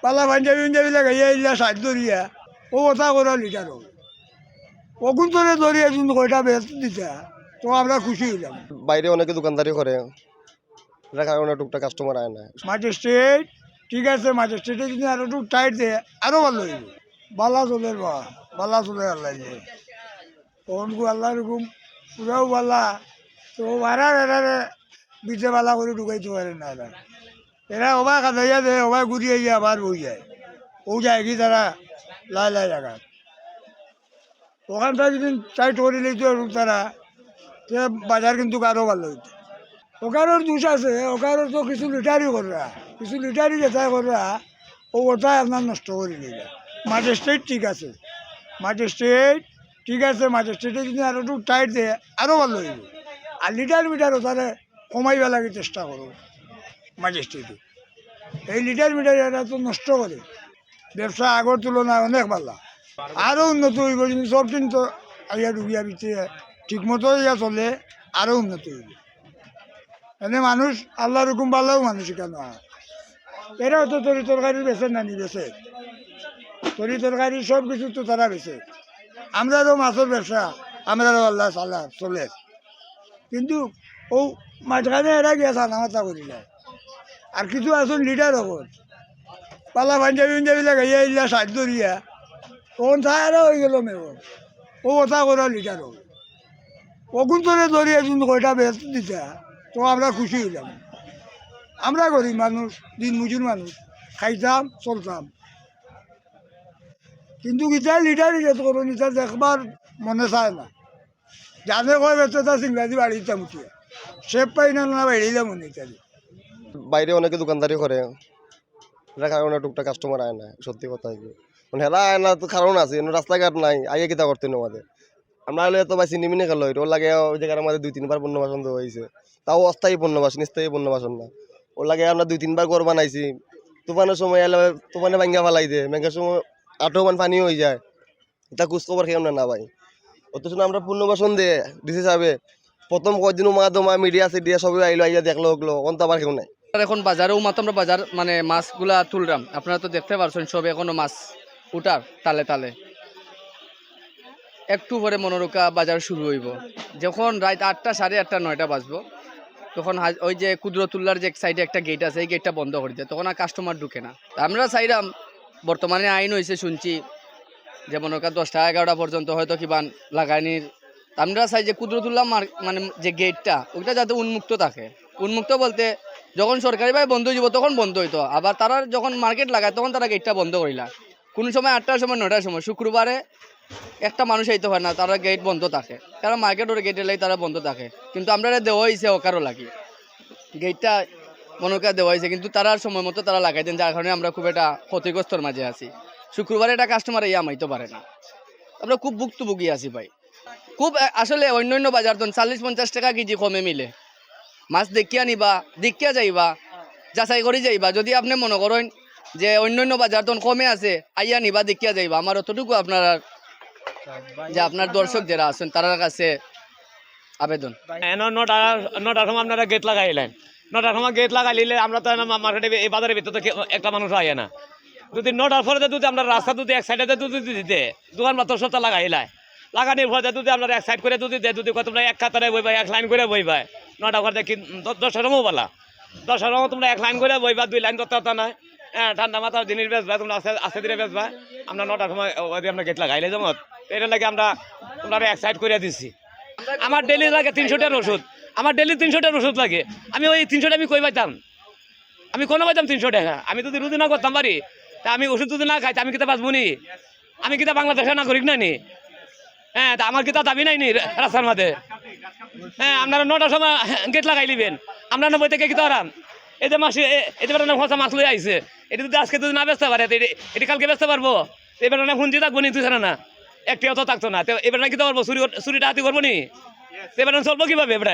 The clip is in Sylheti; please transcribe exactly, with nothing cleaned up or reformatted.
পালা পাঞ্জাবি উঞ্জাবি লাগাইয়া ইলা সাইড ধরিয়া ও ওটা করা লিটার হবে। অগুন্তরে ধরিয়া যদি কয়টা বেত দিতা, তো আমরা খুশি অইলাম। বাইরে অনেকে দোকানদারি করে, যার কারণে টুকটাক কাস্টমার আয় না। ম্যাজিস্ট্রেট, ঠিক আছে, ম্যাজিস্ট্রেটে যদি আরো একটু টাইট দেয়, আরো ভালা অইবো। বালা চলের বা, বালা চলের আল্লাহ দিয়ে। অনকু আল্লাহর হুকুম, পুরাও বালা। তো বারার এরারে বিচে বালা করি ঢুকাইতে পারে না এরা। এরা ওবায় খাদাইয়া দেয়, ওবায় ঘুরি আইয়া আবার বই যায়। ও যায় কি তারা লাই লাই জাগাত। অখানটা যদি টাইট করি লইতো তারা, তে বাজার কিন্তু আরো ভালা অইতো। ওখানোর দোষ আছে, ওখানোর তো কিছু লিটারি কররা, কিছু লিটারি যেটাই কররা, ও ওটাই আপনার নষ্ট করি লইলা। ম্যাজিস্ট্রেট ঠিক আছে, ম্যাজিস্ট্রেট ঠিক আছে, ম্যাজিস্ট্রেটে যদি আরো একটু টাইট দেয়, আরো ভালা অইবো। আর লিটার মিটার ওটারে কমাইবার লাগি চেষ্টা করো ম্যাজিস্ট্রেটে। এই লিটার মিটার এরা তো নষ্ট করে। ব্যবসা আগর তুলনায় অনেক ভালা, আরো উন্নত অইবো। কিন্তু সব দিন তো আইয়া ডুবিয়া বিচে ঠিক মতো ইয়া চলে, আরো উন্নত অইবো। এনে মানুষ আল্লাহর হুকুম বালাও মানুষ এখানো আর। এরাও তো তরি তরকারি বেচে না নি বেচে, তরি তরকারি সব কিছু তো তারা বেচে। আমরারও মাছর ব্যবসা, আমরারও আল্লাহ সালা চলে। কিন্তু ও মাঝখানে এরা গিয়া সানা মাথা করি যায়। আর কিছু আছইন লিটার অকল, পালা পাঞ্জাবি উঞ্জাবি লাগাইয়া ইলা সাইড ধরিয়া, তখন তারা অই গেল মেয়র। ও ওটা করা লিটার অকল। অগুন্তরে ধরিয়া যদি কয়টা বেত দিতা, তো আমরা খুশি অইলাম। আমরা গরিব মানুষ, দিন মজুর মানুষ, খাইতাম, চলতাম। কিন্তু ইতা লিটারি যেত করো, ইতা দেখবার মনে চায় না। জানে কয় বেচে তা সিংলাদি বাড়ি দিতাম উঠিয়া। সেব পাই না, না বাড়ি দিলাম মনে ইত্যাদি। বাইরে অনেকে দোকানদারি করে, যার কারণে টুকটাক কাস্টমার আয় না, সত্যি কথা কি। মানে হেলা আয় না তো কারণ আছে, এমনি রাস্তাঘাট নাই, আইয়া কিতা করতে নি আমাদের। আমরা হলে তো ভাই চিনি মিনি খেলো, ওর লাগে ওই জায়গার আমাদের দুই তিনবার পুনর্বাসন দেওয়া হয়েছে, তাও অস্থায়ী পুনর্বাসন, স্থায়ী পুনর্বাসন না। ওর লাগে আমরা দুই তিনবার ঘর বানাইছি, তুফানের সময় এলে তুফানে ভাঙ্গা ফালাই দে, মেঘের সময় আটো মান পানি হয়ে যায়, এটা খোঁজ খবর কেউ না, না ভাই। অথচ আমরা পুনর্বাসন দে, ডিসি সাহেবে প্রথম কয়দিন উমা দমা মিডিয়া সিডিয়া সবাই আইলো, আইয়া দেখলো ওগুলো, অন্ত আবার কেউ নাই। আর এখন বাজারে উমা তো আমরা বাজার মানে মাছগুলা তুললাম, আপনারা তো দেখতে পারছেন সবে এখনো মাছ উঠার তালে তালে। একটু পরে মনে রক্ষা বাজার শুরু হইব, যখন রাত আটটা, সাড়ে আটটা, নয়টা বাজবো, তখন হাজ- ওই যে কুদরতুল্লাহর যে সাইডে একটা গেট আছে, এই গেটটা বন্ধ করে দেয়, তখন আর কাস্টমার ঢুকে না। তা আমরা চাইলাম, বর্তমানে আইন হয়েছে শুনছি, যে মনে কর দশটা এগারোটা পর্যন্ত হয়তো কিবা লাগানির। আমরা চাই যে কুদরতুল্লাহ মার-, মানে যে গেটটা, ওইটা যাতে উন্মুক্ত থাকে। উন্মুক্ত বলতে যখন সরকারিভাবে বন্ধ হয়ে যাব তখন বন্ধ হইতো, আবার তারা যখন মার্কেট লাগায় তখন তারা গেটটা বন্ধ করিলা। কোনো সময় আটটার সময়, নয়টার সময়, শুক্রবারে একটা মানুষ আইতে পারে না, তারা গেট বন্ধ থাকে, তারা মার্কেটের গেটে লাই তারা বন্ধ থাকে। কিন্তু আমরা দেওয়া হয়েছে ওকারও লাগি, গেটটা মনে কর দেওয়া হয়েছে, কিন্তু তারা আর সময় মতো তারা লাগাই দেন, যার কারণে আমরা খুব একটা ক্ষতিগ্রস্তর মাঝে আছি। শুক্রবারে একটা কাস্টমার এই আমাইতে পারে না, আমরা খুব ভুক্তভোগী আছি ভাই। খুব আ-, আসলে অন্য অন্য বাজার তো চল্লিশ পঞ্চাশ টাকা কেজি কমে মিলে। মাছ দেখিয়া নিবা, দেখিয়া যাইবা, যাচাই করি যাইবা। যদি আপনি মনে করেন যে অন্য অন্য বাজার তো কমে আছে, আইয়া নিবা, দেখিয়া যাইবা। আমার অতটুকু আপনার আর যে আপনার দর্শক যারা আছেন তারার কাছে আবেদন। এন নটা, নটার সময় আপনারা গেট লাগাইলেন, নটার সময় গেট লাগাইলে আমরা তো এনে মা-, মার্কেটে এই বাজারের ভিতরে তো কেউ, একটা মানুষ আয় না। যদি নটার পরে যদি আমরা রাস্তা যদি এক সাইডে যদি দিতে, দোকান পাত্র সবটা লাগাইলায়, লাগানোর পরে যদি আমরা এক সাইড করে যদি দেয়, যদি কত তোমরা এক কাতারে বইবা, এক লাইন করে বইবা, নটা করে দেখি দ-, দশটার সময় বলা, দশটার সময় তোমরা এক লাইন করে বইবা, দুই লাইন ধরতে পারতা না। হ্যাঁ, ঠান্ডা মাথার জিনিস বেচবা, তোমরা আস্তে আস্তে ধীরে বেচবা। আমরা নটার সময় ওই আমরা গেট লাগাইলে যেমন, এটা লাগে আমরা তোমরা এক সাইড করে দিছি। আমার ডেলি লাগে তিনশো টাকার ওষুধ, আমার ডেলি তিনশো টাকার ওষুধ লাগে। আমি ওই তিনশো টাকা আমি কই পাইতাম? আমি কোনো পাইতাম তিনশো টাকা? আমি যদি রুজি না করতাম পারি, তা আমি ওষুধ যদি না খাই, তা আমি কিতা বাঁচবো নি? আমি কিতা বাংলাদেশের নাগরিক না নি? হ্যাঁ, তা আমার কিতা দাবি নাই নি রা-, রাস্তার মাঝে? হ্যাঁ, আপনারা নটার সময় গেট লাগাই নিবেন, আমরা নব্বই থেকে কিতা আরাম? এই যে মাসে এ-, এই যে বেটা না ফসা মাছ লই আইছে, এটা যদি আজকে যদি না বেচতে পারে, তো এটা, এটা কালকে বেচতে পারবো? এই বেটা না হুঞ্জি থাকবো নি? তুই ছাড়া না, একটিও তো থাকতো না। তো এই বেটা না কিতা করবো? চুরি কর-, চুরি ডাকাতি করবো নি? তো এই বেটা চলবো কিভাবে এ বেটা?